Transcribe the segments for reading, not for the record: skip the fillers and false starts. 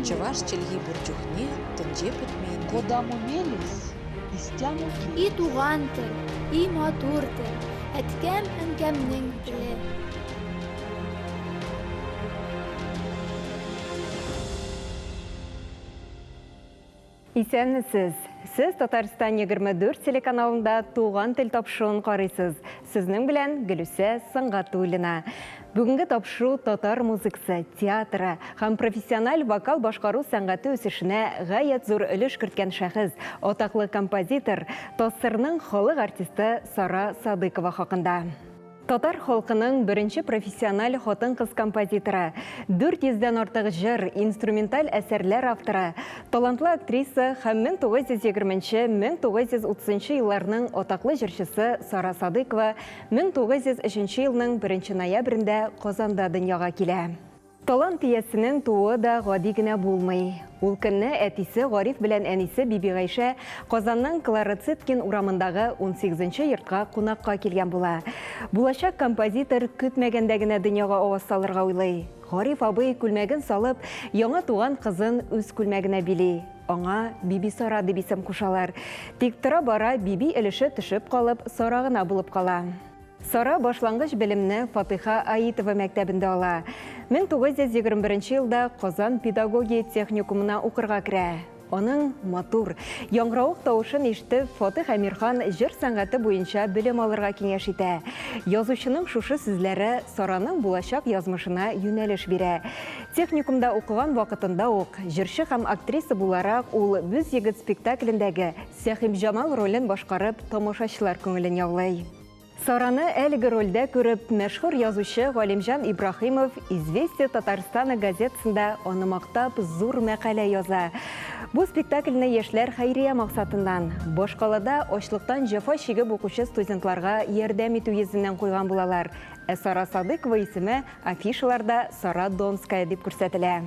Чӑваш чӗлхи пур чухне тӗнче пӗтмен. Кодамо мелесь, истямо И туган тел, и матур тел, әткәм-әнкәмнең теле. Исәнмесез! Сез Татарстан 24 телеканалында Туган тел тапшыруын карыйсыз. Сезнең белән Гөлүсә Сөнгатуллина. Бүгенге тапшыру татар музыкасы, театры һәм профессиональ вокал башкару сәнгате үсешенә гаять зур өлеш керткән шәхес, атаклы композитор, ТАССРның халык артисты Сара Садыйкова хакында. Татар халкының беренче профессиональ хатын-кыз композиторы, 400 дән артык җыр, инструменталь әсәрләр авторы, талантлы актриса һәм 1920-1930 елларның атаклы җырчысы Сара Садыйкова 1903 елның 1 ноябрендә Казанда дөньяга килә. Талант иясенең тууы да гади генә булмый. Ул көнне әтисе Гариф белән әнисе Бибигайшә Казанның Клара Цеткин урамындагы унсигезенче йортка кунакка килгән була. Булачак композитор көтмәгәндә генә дөньяга аваз салырга уйлый. Гариф абый күлмәген салып, яңа туган кызын үз күлмәгенә били. Аңа Бибисара дип исем кушалар. Тик тора-бара Биби өлеше төшеп калып, Сара гына булып кала. Сара башлангыч белемне Фатыйха Аитова мәктәбендә ала. 1921 елда Казан педагогия техникумына укырга керә. Аның матур, яңгыравык тавышын ишетеп, Фатыйх Әмирхан җыр сәнгате буенча белем алырга киңәш итә. Язучының шушы сүзләре Сараның булачак язмышына юнәлеш бирә. Техникумда укыган вакытында ук, җырчы һәм актриса буларак, ул Бүз егет спектаклендәге Сәхибҗамал ролен башкарып, тамашачылар күңелен яулый. Сараны әлеге рольдә күреп, мәшһүр язучы Галимҗан Ибраһимов Известия Татарстана газетасында аны мактап зур мәкалә яза. Бу спектакльне яшьләр хәйрия максатыннан, башкалада ачлыктан җәфа чигеп укучы студентларга ярдәм итү йөзеннән куйган булалар. Ә Сара Садыйкова исеме афишаларда Сара Донская дип күрсәтелә.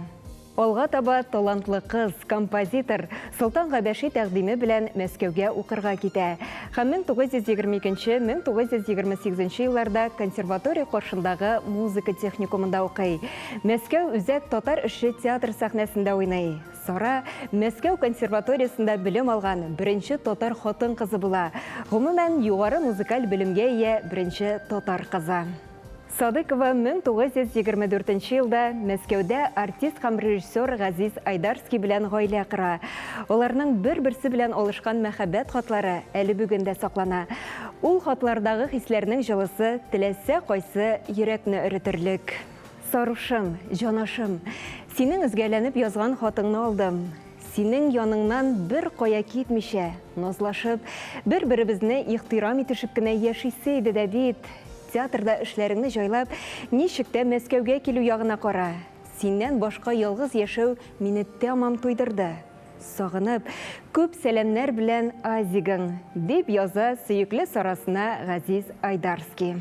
Алга таба талантлы кыз, композитор Солтан Габәши тәкъдиме белән Мәскәүгә укырга китә һәм 1922-1928 елларда консерватория каршындагы музыка техникумында укый. Мәскәү үзәк татар эшче театр сәхнәсендә уйный. Сара Мәскәү консерваториясендә белем алган беренче татар хатын-кызы була. Гомумән, югары музыкаль белемгә ия беренче татар кызы. Садыкова 1924 нче елда Мәскәүдә артист һәм режиссер Газиз Айдарский белән гаилә кора. Аларның бер-берсе белән алышкан мәхәббәт хатлары әле бүген дә саклана. Ул хатлардагы хисләрнең җылысы теләсә кайсы йөрәкне эретерлек. Сарушым, җанашым, синең өзгәләнеп язган хатыңны алдым. Синең яныңнан беркая китмичә, назлашып, бер-беребезне ихтирам итешеп кенә яшисе иде дә бит. Театрда эшләреңне җайлап, ничек тә Мәскәүгә килү ягына кара. Синнән башка ялгыз яшәү мине тәмам туйдырды. Сагынып, күп сәламнәр белән Азигың, дип яза сөекле Сарасына Газиз Айдарский.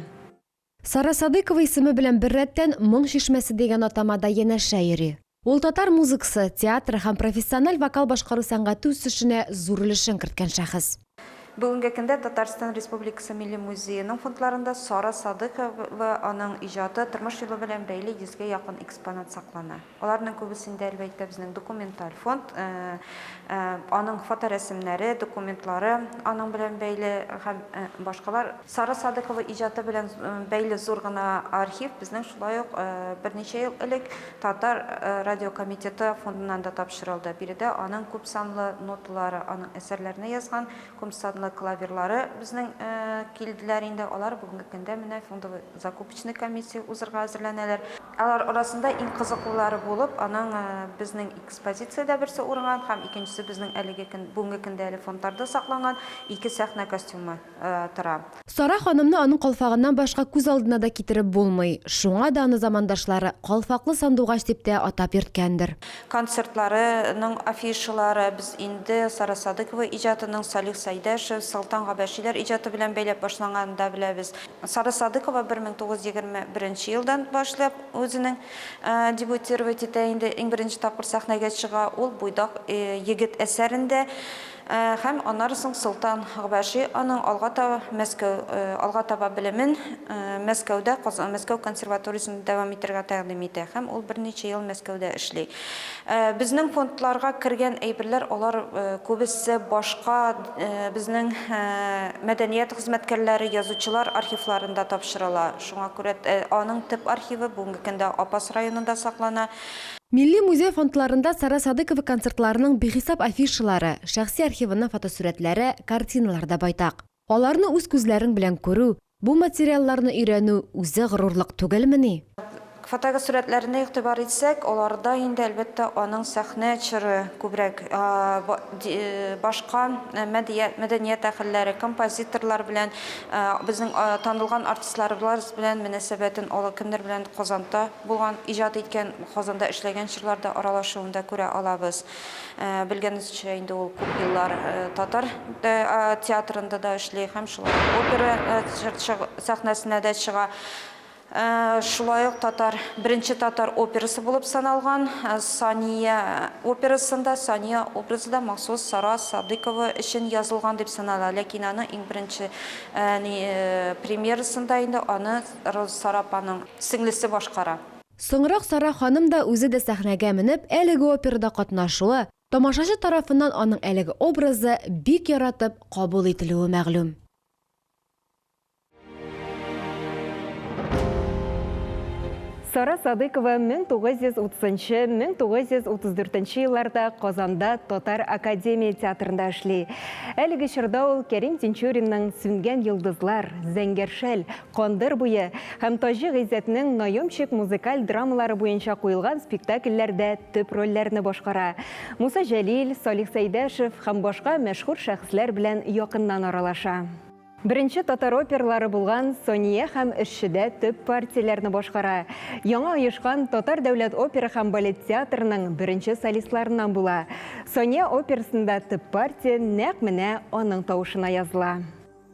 Сара Садыйкова исеме белән беррәттән Моң чишмәсе дигән атама да янәшә йөри. Ул татар музыкасы, театры һәм профессиональ вокал башкару сәнгате үсешенә зур өлешен керткән шәхес. Бүгенге көндә Татарстан Республикасы Милли музееның фондларында Сара Садыкова, аның иҗаты, тормыш юлы белән бәйле йөзгә якын экспонат саклана. Аларның күбесендә, әлбәттә, безнең документаль фонд, аның фоторәсемнәре, документлары аның белән бәйле һәм башкалар. Сара Садыкова иҗаты белән бәйле зур гына архив безнең шулай ук берничә ел элек Татар радиокомитеты фондыннан да тапшырылды. Биредә аның күпсанлы ноталары, аның әсәрләренә язган күпсанлы клавирлары безнең килделәр инде. Алар бүгенге көндә менә фондовый закупочный комиссия узырга әзерләнәләр. Алар арасында иң кызыклылары булып, аның безнең экспозициядә берсе урынган һәм икенчесе безнең әлеге көн, бүгенге көндә әле фондларда сакланган ике сәхнә костюмы тора. Сара ханымны аның калфагыннан башка күз алдына да китереп булмый. Шуңа да аны замандашлары Калфаклы сандугач дип тә атап йөрткәндер. Концертларының афишалары без инде Сара Садыкова иҗатының Салих Сәйдәшев, Солтан Габәшиләр иҗаты белән бәйләп башланганын да беләбез. Сара Садыкова 1921 елдан башлап үзенең дебютировать итә инде, иң беренче тапкыр сәхнәгә чыга. Ул Буйдак егет әсәрендә. Һәм аннары соң Солтан Габәши аның алга таба Мәскәү, алга таба белемен Мәскәүдә, Казан, Мәскәү консерваториясендә дәвам итәргә тәкъдим итә һәм ул берничә ел Мәскәүдә эшли. Безнең фондларга кергән әйберләр алар күбесе башка безнең мәдәният хезмәткәрләре, язучылар архивларында тапшырыла. Шуңа күрә аның төп архивы бүгенге көндә Апас районында саклана. Милли музей фондларында Сара Садыкова концертларының бихисап афишалары, шәхси архивының фотосурәтләре, картиналар да байтак. Аларны үз күзләрең белән күрү, бу материалларны өйрәнү үзе горурлык түгелмени? Фотосурәтләренә игътибар итсәк, аларда инде, әлбәттә, аның сәхнә чоры күбрәк, башка мәдәният әһелләре, композиторлар белән, безнең танылган артистларыбыз белән мөнәсәбәтен, алар кемнәр белән Казанда булган, иҗат иткән, Казанда эшләгән чорларда аралашуын да күрә алабыз. Белгәнебезчә, инде ул күп еллар татар театрында да эшли һәм шулай ук опера сәхнәсенә дә чыга. Шулай ук татар, беренче татар операсы булып саналган Сания операсында Сания образы да махсус Сара Садыйкова өчен язылган дип санала. Ләкин аны иң беренче премьерасында инде аны Сара апаның сеңлесе башкара. Соңрак Сара ханым да үзе дә сәхнәгә менеп, әлеге операда катнашуы, тамашачы тарафыннан аның әлеге образы бик яратып кабул ителүе мәгълүм. Сара Садыйкова 1930 1934 елларда Казанда Татар академия театрында эшли. Әлеге чорда ул Кәрим Тинчуринның Сүнгән йолдызлар, Зәңгәр шәл, Кандыр буе һәм Таҗи Гыйззәтнең Наемщик музыкаль драмалары буенча куелган спектакльләрдә төп рольләрне башкара. Муса Җәлил, Салих Сәйдәшев һәм башка мәшһүр шәхесләр белән якыннан аралаша. Беренче татар оперлары булган Сания һәм Эшчедә төп партияләрне башкара. Яңа оешкан Татар дәүләт опера һәм балет театрының беренче солистларыннан була. Сания операсында төп партия нәкъ менә аның тавышына языла.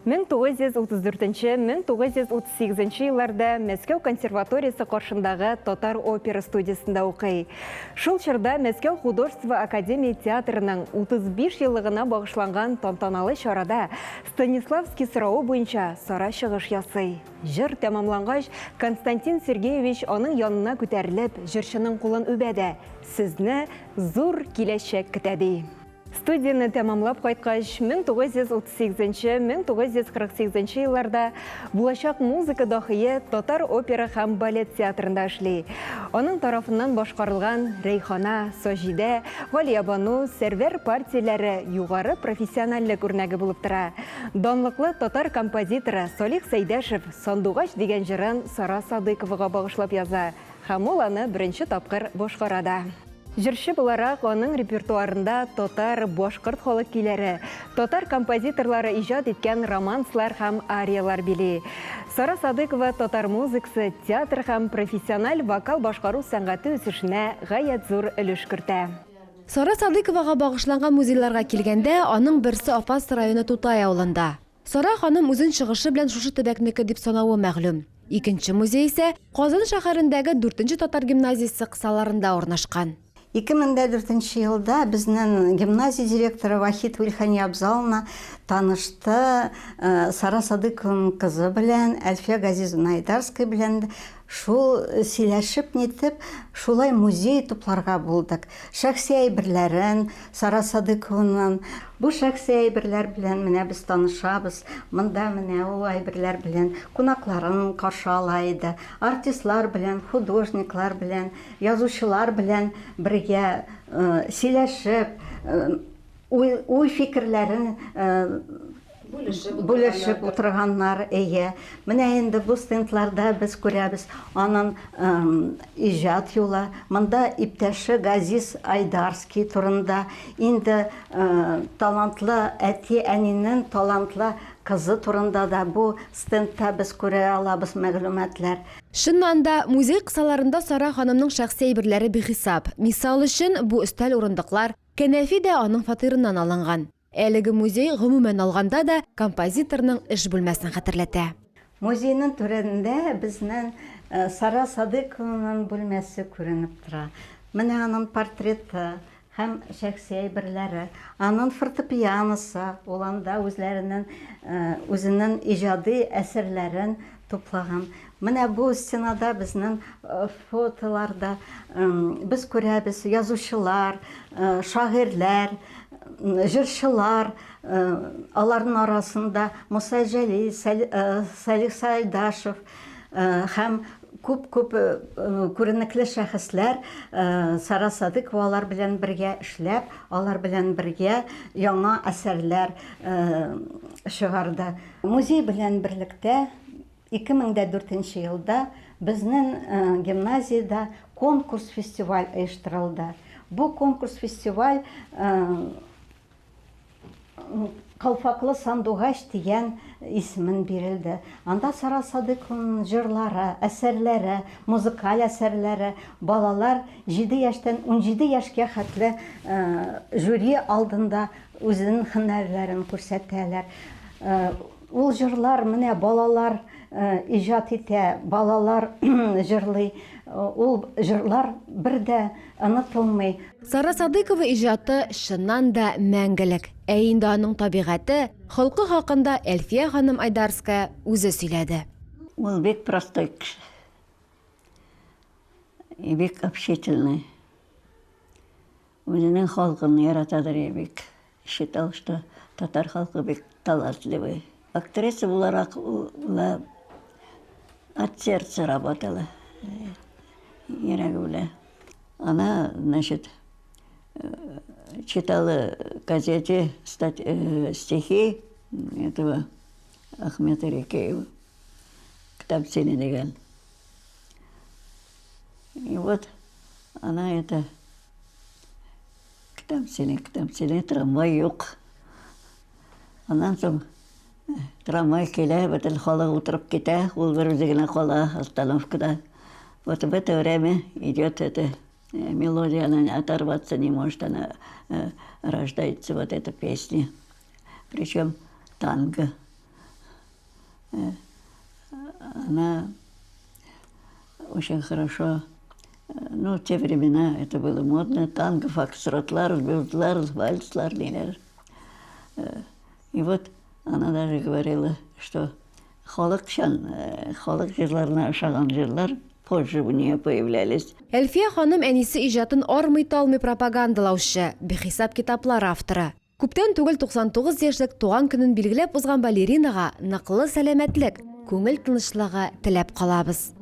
1934-1938 елларда Мәскәү консерваториясе каршындагы Татар опера студиясендә укый. Шул чорда Мәскәү художество академия театрының 35 еллыгына багышланган тантаналы чарада Станиславский соравы буенча Сара чыгыш ясый. Җыр тәмамлангач, Константин Сергеевич аның янына күтәрелеп, җырчының кулын үбә дә, Сезне зур киләчәк көтә, ди. Студияне тәмамлап кайткач, 1938-1948 елларда булачак музыка дахие Татар опера һәм балет театрында эшли. Аның тарафыннан башкарылган Рәйхана, Саҗидә, Галиябану, Сәрвәр партияләре югары профессиональлек үрнәге булып тора. Данлыклы татар композиторы Салих Сәйдәшев Сандугач дигән җырын Сара Садыйковага багышлап яза. Һәм ул аны беренче тапкыр башкара да. Җырчы буларак, аның репертуарында татар, башкорт халык көйләре, татар композиторлары иҗат иткән романслар һәм арияләр били. Сара Садыкова татар музыкасы, театр һәм профессиональ вокал башкару сәнгате үсешенә гаять зур өлеш кертә. Сара Садыйковага багышланган музейларга килгәндә, аның берсе Апас районы Тутай авылында. Сара ханым үзен чыгышы белән шушы төбәкнеке дип санавы мәгълүм. Икенче музей исә Казан шәһәрендәге дүртенче татар гимназиясе кысаларында урнашкан. 2004 нче елда безнең гимназия директоры Вахит Вилхани Абзаловна танышты Сара Садыкованың кызы белән, Әлфия Газизовна Айдарская белән. Шул сөйләшеп-нитеп, шулай музей тупларга булдык. Шәхси әйберләрен, Сара Садыкованың. Бу шәхси әйберләр белән менә без танышабыз. Монда менә ул әйберләр белән кунакларын каршы ала иде. Артистлар белән, художниклар белән, язучылар белән бергә сөйләшеп, уй-фикерләрен бүлешеп утырганнар, әйе. Менә инде бу стендларда без күрәбез аның иҗат юлы. Монда иптәше Газиз Айдарский турында, инде талантлы әти-әнинең талантлы кызы турында да бу стендта без күрә алабыз мәгълүматлар. Чыннан да, музей кысаларында Сара ханымның шәхси әйберләре бихисап. Мисал өчен, бу өстәл-урындыклар, кәнәфи дә аның фатирыннан алынган. Әлеге музей, гомумән алганда да, композиторның эш бүлмәсен хәтерләтә. Музейның түрендә безнең Сара Садыйкованың бүлмәсе күренеп тора. Менә аның портреты. һәм шәхси әйберләре. Аның фортепианосы, ул анда үзләренең үзенең иҗади әсәрләрен туплаган. Менә бу стенада безнең фотоларда без күрәбез язучылар, шагыйрьләр, җырчылар, аларның арасында Муса Җәлил, Салих Сайдашев һәм күп-күп күренекле шәхесләр Сара Садыкова алар белән бергә эшләп, алар белән бергә яңа әсәрләр чыгарды. Музей белән берлектә 2004 нче елда безнең гимназиядә конкурс-фестиваль оештырылды. Бу конкурс-фестиваль Калфаклы сандугач дигән исемен бирелде. Анда Сара Садыйкованың җырлары, әсәрләре, музыкаль әсәрләре, балалар 7 яшьтән 17 яшькә хәтле жюри алдында үзенең һөнәрләрен күрсәтәләр. Ул җырлар менә балалар иҗат итә, балалар җырлый. Ул җырлар бер дә онытылмый. Сара Садыйкова иҗаты, чыннан да, мәңгелек. Ә инде аның табигате, холкы хакында Әлфия ханым Айдарская үзе сөйләде. Ул бик простой кеше. И бик общительный. Үзенең халкын яратадыр и бик. Считал, что татар халкы бик талантливый. Актриса буларак ул от сердца работала. Йөрәге белән. Она, значит, читала газете стихи этого Ахмета Рекеева. Китап сине дигән. И вот она это Көтәм сине, көтәм сине, трамвай юк. Аннан соң трамвай килә, бөтен халык утырып китә, ул бер үзе генә кала остановкада. Вот в это время идет эта мелодия, она оторваться не может, она рождается вот эта песня. Причем танго. Она очень хорошо ну, в те времена это было модно, танго, фокстротлар, звездлар, вальслар, ниләр. И вот она даже говорила, что халыкчан, халык җырларына ошаган җырлар позже у нее появлялись. Әлфия ханым әнисе иҗатын армый-талмый пропагандалаучы, бихисап китаплар авторы. Күптән түгел 99 яшьлек туган көнен билгеләп узган балеринага ныклы сәламәтлек, күңел тынычлыгы теләп калабыз.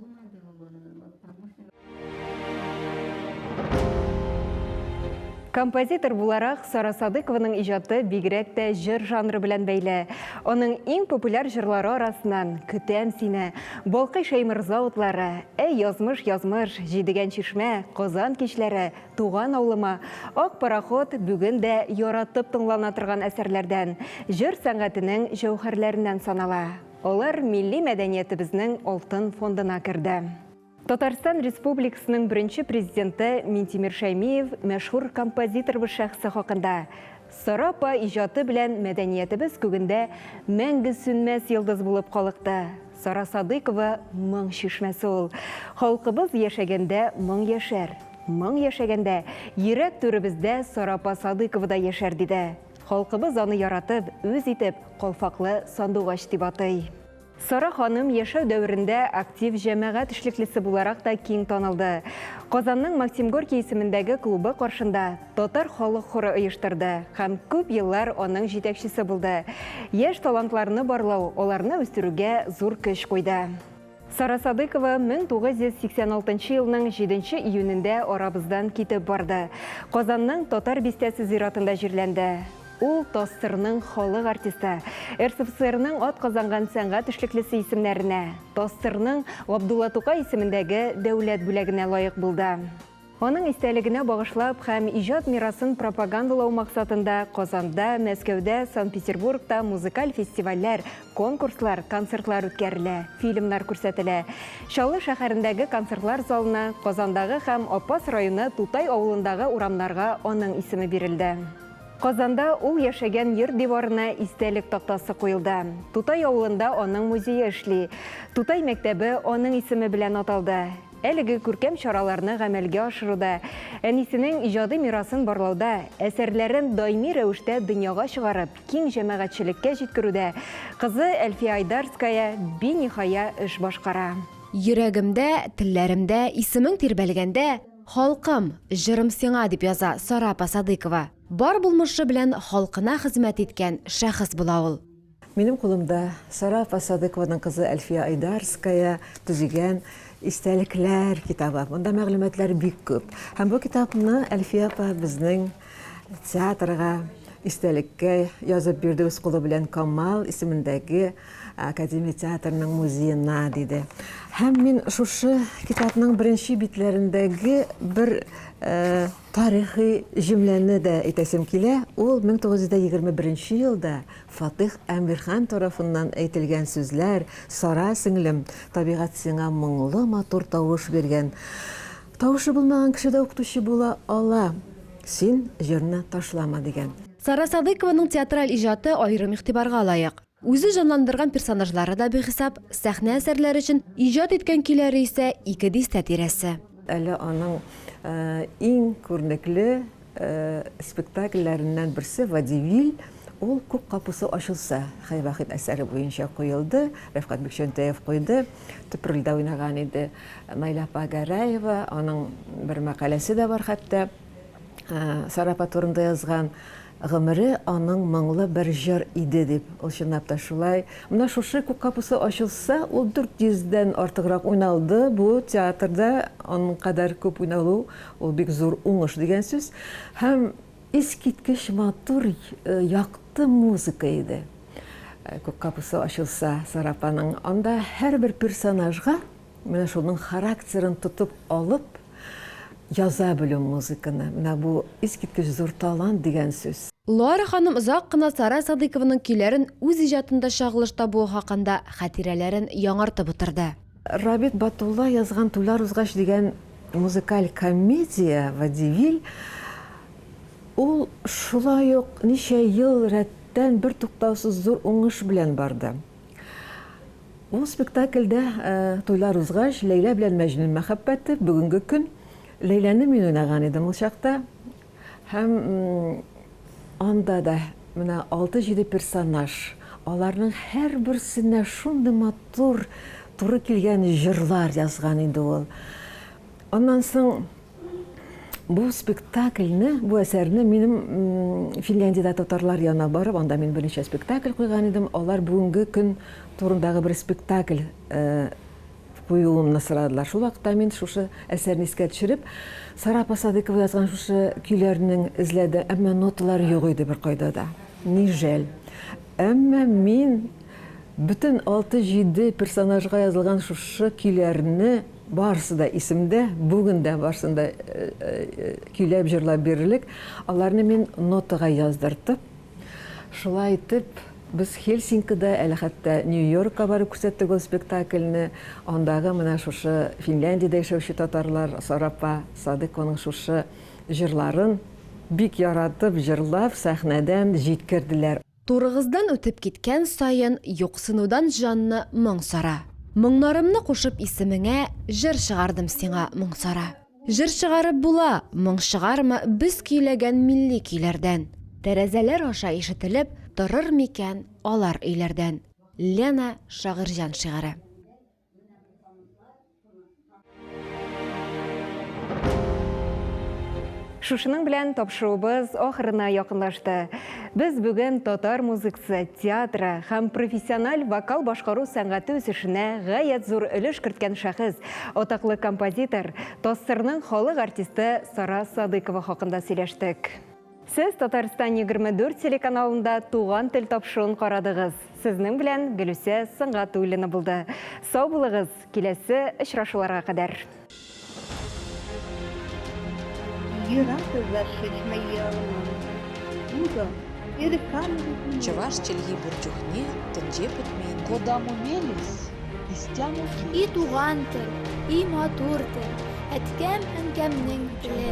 Композитор буларак Сара Садыкованың иҗаты бигрәк тә җыр жанры белән бәйле. Аның иң популяр җырлары арасыннан Көтәм сине, Балкый Шәйморза утлары, Әй язмыш, язмыш, Җидегән чишмә, Казан кичләре, Туган авылыма, Ак пароход бүген дә яратып тыңлана торган әсәрләрдән, җыр сәнгатенең җәүһәрләреннән санала. Алар милли мәдәниятебезнең алтын фондына керде. Татарстан Республикасының беренче президенты Минтимер Шәймиев мәшһүр композиторыбыз шәхесе хакында, Сара апа иҗаты белән мәдәниятебез күгендә мәңге сүнмәс йолдыз булып калыкты. Сара Садыйкова моң чишмәсе ул. Халкыбыз яшәгәндә моң яшәр. Моң яшәгәндә йөрәк түребездә Сара апа Садыйкова да яшәр, диде. Халкыбыз аны яратып, үз итеп, калфаклы сандугач дип атый. Сара ханым яшәү дәверендә актив җәмәгать эшлеклесе буларак та киң танылды. Казанның Максим Горький исемендәге клубы каршында татар халык хоры оештырды һәм күп еллар аның җитәкчесе булды. Яшь талантларны барлау, аларны үстерүгә зур көч куйды. Сара Садыкова 1986 елның 7 июнендә арабыздан китеп барды. Казанның Татар бистәсе зиратында җирләнде. Ул ТАССРның халык артисты, РСФСРның атказанган сәнгать эшлеклесе исемнәренә, ТАССРның Габдулла Тукай исемендәге дәүләт бүләгенә лаек булды. Аның истәлегенә багышлап һәм иҗат мирасын пропагандалау максатында Казанда, Мәскәүдә, Санкт-Петербургта музыкаль фестивальләр, конкурслар, концертлар үткәрелә, фильмнар күрсәтелә. Чаллы шәһәрендәге концертлар залына, Казандагы һәм Апас районы Тутай авылындагы урамнарга аның исеме бирелде. Казанда ул яшәгән йорт диварына истәлек тактасы куелды. Тутай авылында аның музее эшли. Тутай мәктәбе аның исеме белән аталды. Әлеге күркәм чараларны гамәлгә ашыруда, әнисенең иҗади мирасын барлауда, әсәрләрен даими рәвештә дөньяга чыгарып, киң җәмәгатьчелеккә җиткерүдә кызы Әлфия Айдарская биниһая эш башкара. Йөрәгемдә, телләремдә исемең тирбәлгәндә, Халкым, җырым сиңа, дип яза Сара апа Садыйкова. Бар булмышы белән халкына хезмәт иткән шәхес була ул. Минем кулымда Сара апа Садыкованың кызы Әлфия Айдарская төзегән истәлекләр китабы. Монда мәгълүматлар бик күп. Һәм бу китапны Әлфия апа безнең театрга истәлеккә язып бирде үз кулы белән Камал исемендәге академия театрының музеена, диде. Һәм мин шушы китапның беренче битләрендәге бер тарихи җөмләне дә әйтәсем килә. Ул 1921 елда Фатыйх Әмирхан тарафыннан әйтелгән сүзләр, Сара сеңлем, табигать сиңа моңлы матур тавыш биргән. Тавышы булмаган кеше дә укытучы була ала. Син җырны ташлама, дигән. Сара Садыйкованың театраль иҗаты аерым игътибарга лаек. Үзе җанландырган персонажлары да бихисап, сәхнә әсәрләре өчен иҗат иткән көйләре исә ике дистә тирәсе. Әле аның иң күренекле Спектакльләреннән берсе Водевиль, ул Күк капусы ачылса Хәй Вахит әсәре буенча куелды, Рәфкать Бикчәнтәев куйды. Төп рольдә уйнаган иде Наилә апа Гәрәева, аның бер мәкаләсе дә бар хәтта. Сара апа турында язган. Гомере аның моңлы бер җыр иде дип. Ул чынлап та шулай. Менә шушы Күк капусы ачылса, ул 400 дән артыграк уйналды. Бу театрда аның кадәр күп уйналу Ул бик зур уңыш дигән сүз. Һәм искиткеч матур, якты музыка иде. Күк капусы ачылса, Сара апаның анда һәрбер персонажга менә шуның характерын тотып алып яза белү музыканы. Менә бу искиткеч зур талант дигән сүз. Луара ханым озак кына Сара Садыйкованың көйләрен үз иҗатында чагылыш табуы хакында хатирәләрен яңартып утырды. Рабит Батулла язган Туйлар узгач дигән музыкаль комедия, водевиль, ул шулай ук ничә ел рәттән бертуктаусыз зур уңыш белән барды. Ул спектакльдә Туйлар узгач, Ләйлә белән Мәҗнүн мәхәббәте, бүгенге көн. Ләйләне мин уйнаган идем ул чакта. Һәм анда да менә алты-җиде персонаж, аларның һәрберсенә шундый матур, туры килгән җырлар язган инде ул. Аннан соң бу спектакльне, бу әсәрне минем Финляндиядә татарлар янына барып, анда мин берничә спектакль куйган идем. Алар бүгенге көн турындагы бер спектакль куюымны сорадылар. Шул вакытта мин шушы әсәрне искә төшереп, Сара апа Садыкова язган шушы көйләрнең эзләдем, әмма ноталар юк иде беркайда да. Ни жәл. Әмма мин бөтен алты-җиде персонажга язылган шушы көйләрне барысы да исемдә, бүген дә барысын да көйләп, җырлап бирерлек. Аларны мин нотага яздыртып, Шулай итеп, без Хельсинкида, әле хәтта Нью-Йоркка барып күрсәттек ул спектакльне. Андагы менә шушы Финляндиядә яшәүче татарлар Сара апа Садыкованың шушы җырларын бик яратып җырлап, сәхнәдән җиткерделәр. Турыгыздан үтеп киткән саен, Юксынудан җанны моң сара. Моңнарымны кушып исемеңә, Җыр чыгардым сиңа, Моңсара. Җыр чыгарып була, моң чыгармы без көйләгән милли көйләрдән? Тәрәзәләр аша ишетелеп торыр микән алар өйләрдән? Лена Шагыйрьҗан шигаре. Шушының белән тапшыруыбыз ахырына якынлашты. Без бүген татар музыкасы, театры һәм профессиональ вокал башкару сәнгате үсешенә гаять зур өлеш керткән шәхес, атаклы композитор, ТАССРның халык артисты Сара Садыйкова хакында сөйләштек. Сез Татарстан 24 телеканалында Туган тел тапшыруын карадыгыз. Сезнең белән Гөлүсә Сөнгатуллина булды. Сау булыгыз, киләсе очрашуларга кадәр. Чӑваш чӗлхи пур чухне тӗнче пӗтмен. Кодамо мелесь, истямо И туган тел, и матур тел, әткәм-әнкәмнең теле.